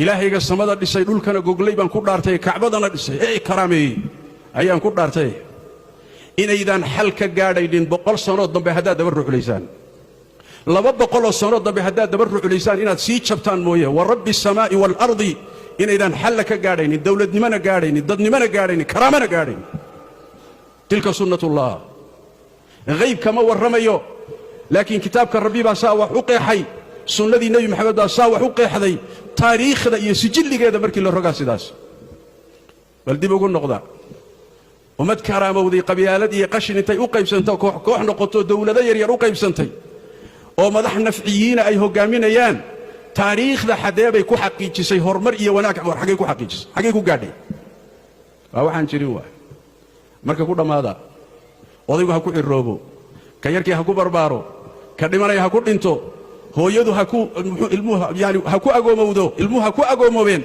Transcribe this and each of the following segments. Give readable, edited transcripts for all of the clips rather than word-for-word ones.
Ilaahayga samada dhisay, dhulkana goglay baan ku dhaartay, Kacbadana dhisay ee karaameeyey ayaan ku dhaartay, inaydaan xal ka gaadhaynin 100 sanoo dambe haddaad daba ruclaysaan, 200 sanoo dambe haddaad daba ruclaysaan, inaad sii jabtaan mooye. Wa rabbi asamaa'i waalardi, inaydaan xalla ka gaadhaynin, dowladnimona gaadhaynin, dadnimona gaadhaynin, karaamana gaadhaynin. Tilka sunnatullah. Hayb kama warramayo, laakiin kitaabka Rabbi baa saa wax u qeexay, sunnadii Nebi Maxamed baa saa wax u qeexday. Taariikhda iyo sijilligeeda markii la rogaa sidaas. Bal dib ugu noqda. Ummad karaamowday qabyaalad iyo qashin intay u qaybsanto, koox koox noqoto, dowlado yaryar u qaybsantay oo madax nafciyiina ay hoggaaminayaan, taariikhda xaddee bay ku xaqiijisay horumar iyo wanaag? War xaggay ku xaqiijisay? Xaggay ku gaadhay? Waa waxaan jirin waay. Marka ku dhammaada, odaygu ha ku ciroobo, ka yarkii ha ku barbaaro, ka dhimanaya ha ku dhinto, hooyadu ha ku muxuu ilmuhu yani ha ku agoomowdo, ilmuhu ha ku agoomoobeen,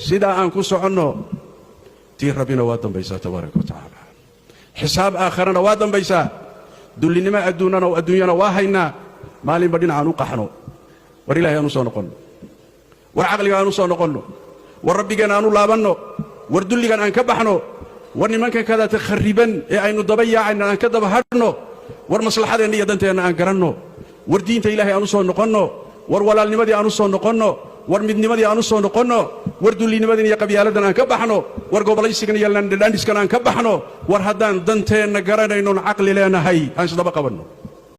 sidaa aan ku soconno. Tii Rabbina waa dambaysaa, tabaaraka wa tacaala. Xisaab aakharana waa dambaysaa. Dullinimo adduunnana adduunyana waa haynaa. Maalinba dhinacaan u qaxno. War Ilahay aan u soo noqonno, war caqliga aan u soo noqonno, war Rabbigeen aan u laabanno, war dulligan aan ka baxno, war nimankan kadaata kharriban ee aynu daba yaacayna aan ka daba hadhno, war maslaxadeenna iyo danteenna aan garanno, war diinta Ilaahay aan u soo noqonno, war walaalnimadii aan u soo noqonno, war midnimadii aan u soo noqonno, war dullinimadan iyo qabyaaladan aan ka baxno, war gobolaysigan iyo landhandhiskan aan ka baxno. War haddaan danteenna garanaynon, caqli leenahay, aan isdaba qabanno.